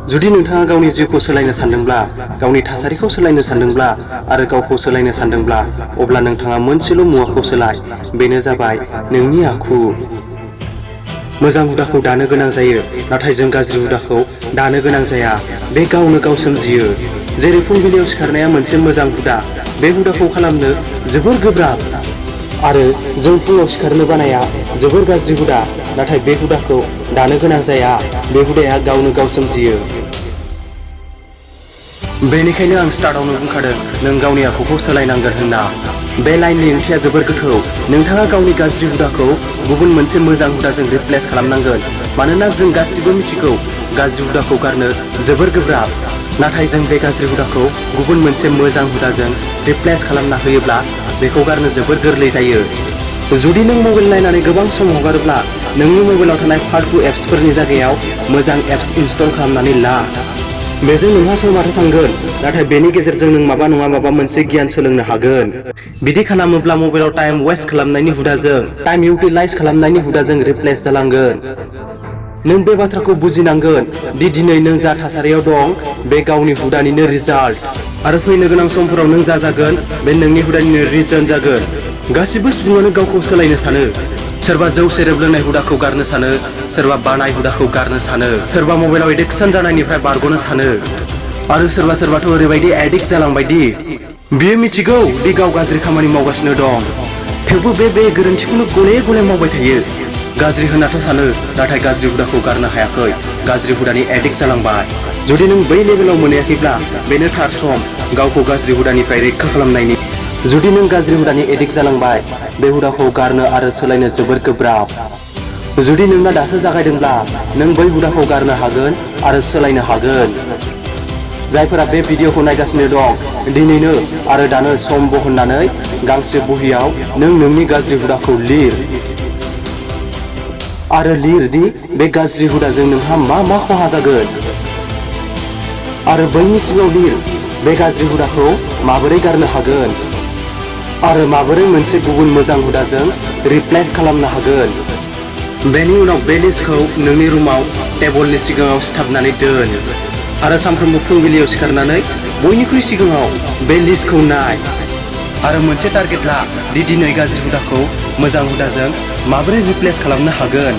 जुदि नोंथाङा गावनि जिउखौ सोलायनो सानदोंब्ला, गावनि थासारिखौ सोलायनो सानदोंब्ला आरो गावखौ सोलायनो सानदोंब्ला, अब्ला नोंथाङा मोनसेल' मुवाखौ सोलाय, बेनो जाबाय नोंनि आखु। मोजां हुदाखौ दानो गोनां जायो, नाथाय जों गाज्रि हुदाखौ दानो गोनां जाया। बे गावनो गाव सोमजियो। जेरै फुंबिलियाव सिखारनाया मोनसे मोजां हुदा, बे हुदाखौ खालामनो जोबोर गोब्राब। आरो जों फुङाव सिखारनो बानाया जोबोर गाज्रि हुदा, नाथाय बे हुदाखौ दानो गोनां जाया। बे हुदाया गावनो गाव सोमजियो। बेनिखायनो आं स्टार्टआवनो बुंखादों, नों गावनि आखुखौ सोलायनांगोन होनना। बे लाइननि ओंथिया जोबोर गोथौ। नोंथाङा गावनि गाज्रि हुदाखौ गुबुन मोनसे मोजां हुदाजों रिप्लेस खालामनांगोन। मानोना जों गासिबो मिथिगौ गाज्रि हुदाखौ गारनो जोबोर गोब्राब। नाथाय जों बे गाज्रि हुदाखौ गुबुन मोनसे मोजां हुदाजों रिप्लेस खालामना होयोब्ला बेखौ गारनो जोबोर गोरलै जायो। जुदि नों मबाइल नायनानै गोबां सम हगारोब्ला, नोंनि मबाइलाव थानाय फाल्तु एप्सफोरनि जायगायाव मोजां एप्स इनस्टल खालामनानै ला। बेजों नोंहा समाथ' थांगोन, नाथाय बेनि गेजेरजों नों माबा नङा माबा मोनसे गियान सोलोंनो हागोन। बिदि खालामोब्ला मबाइलाव टाइम वेस्ट खालामनायनि हुदाजों टाइम इउटिलाइज खालामनायनि हुदाजों रिप्लेस जालांगोन। नों बे बाथ्राखौ बुजिनांगोन दि दिनै नों जा थासारियाव दं बे गावनि हुदानिनो रिजाल्ट। आरो फैनो गोनां समफोराव नों जा जागोन बे नोंनि हुदानिनो रिजन जागोन। गासिबो सुबुङानो गावखौ सोलायनो सानो। सोरबा जौ सेरेब लोंनाय हुदाखौ गारनो सानो, सोरबा बानाय हुदाखौ गारनो सानो, सोरबा मबाइलाव एडिक्सन जानायनिफ्राय बारग'नो सानो, आरो सोरबाथ' ओरैबायदि एडिक्ट जालांबायदि बियो मिथिगौ दि गाव गाज्रि खामानि मावगासिनो दं, थेवबो बे गोरोन्थिखौनो गले गले मावबाय थायो। गाज्रि होननाथ' सानो, नाथाय गाज्रि हुदाखौ गारनो हायाखै, गाज्रि हुदानि एडिक्ट जालांबाय। जुदि नों बै लेभेलाव मोनहैयाखैब्ला बेनो थार सम गावखौ गाज्रि हुदानिफ्राय रैखा खालामनायनि। जुदि नों गाज्रि हुदानि एडिक्ट जालांबाय, बे हुदाखौ गारनो आरो सोलायनो जोबोर गोब्राब। जुदि नोंना दासो जागायदोंब्ला, नों बै हुदाखौ गारनो हागोन आरो सोलायनो हागोन। जायफोरा बे भिडिअखौ नायगासिनो दं, दिनैनो आरो दानो सम बहननानै गांसे बहियाव नों नोंनि गाज्रि हुदाखौ लिर। आरो लिर दि बे गाज्रि हुदाजों नोंहा मा मा खहा जागोन। आरो बैनि सिङाव लिर बे गाज्रि हुदाखौ माबोरै गारनो हागोन आरो माबोरै मोनसे गुबुन मोजां हुदाजों रिप्लेस खालामनो हागोन। बेनि उनाव बे लिस्टखौ नोंनि रुमाव टेबलनि सिगाङाव सिथाबनानै दोन। आरो सानफ्रोमबो फुंबिलियाव सिखारनानै बयनिख्रुइ सिगाङाव बे लिस्टखौ नाय। आरो मोनसे टारगेट ला दि दिनै गाज्रि हुदाखौ मोजां हुदाजों माबोरै रिप्लेस खालामनो हागोन।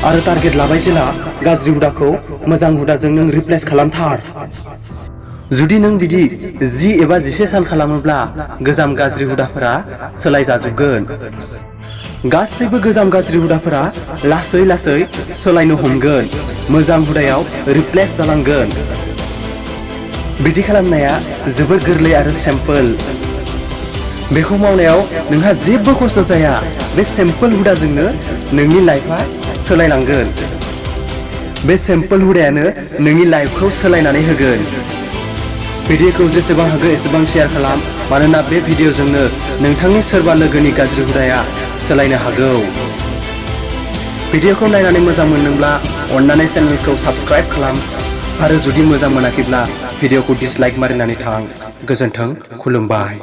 आरो टारगेट लाबाय जेला गाज्रि हुदाखौ मोजां हुदाजों नों रिप्लेस खालामथार। जुदि नों बिदि 10 एबा 11 सान खालामोब्ला गोजाम गाज्रि हुदाफोरा सोलायजाजोबगोन। गासैबो गोजाम गाज्रि हुदाफोरा लासै लासै सोलायनो हमगोन, मोजां हुदायाव रिप्लेस जालांगोन। बिदि खालामनाया जोबोर गोरलै आरो सिम्पोल। बेखौ मावनायाव नोंहा जेबो खस्थ' जाया। बे सिम्पोल हुदाजोंनो नोंनि लाइफआ सोलायलांगोन। बे सिम्पोल हुदायानो नोंनि लाइफखौ सोलायनानै होगोन। भिडिअखौ जेसेबां हागौ एसेबां शेयार खालाम, मानोना बे भिडिअजोंनो नोंथांनि सोरबा लोगोनि गाज्रि हुदाया सोलायनो हागौ। भिडिअखौ नायनानै मोजां मोनदोंब्ला अन्नानै चेनेलखौ साबस्क्राइब खालाम। आरो जुदि मोजां मोनाखैब्ला भिडिअखौ डिसलाइक मारिनानै थां। गोजोन्थों, खुलुमबाय।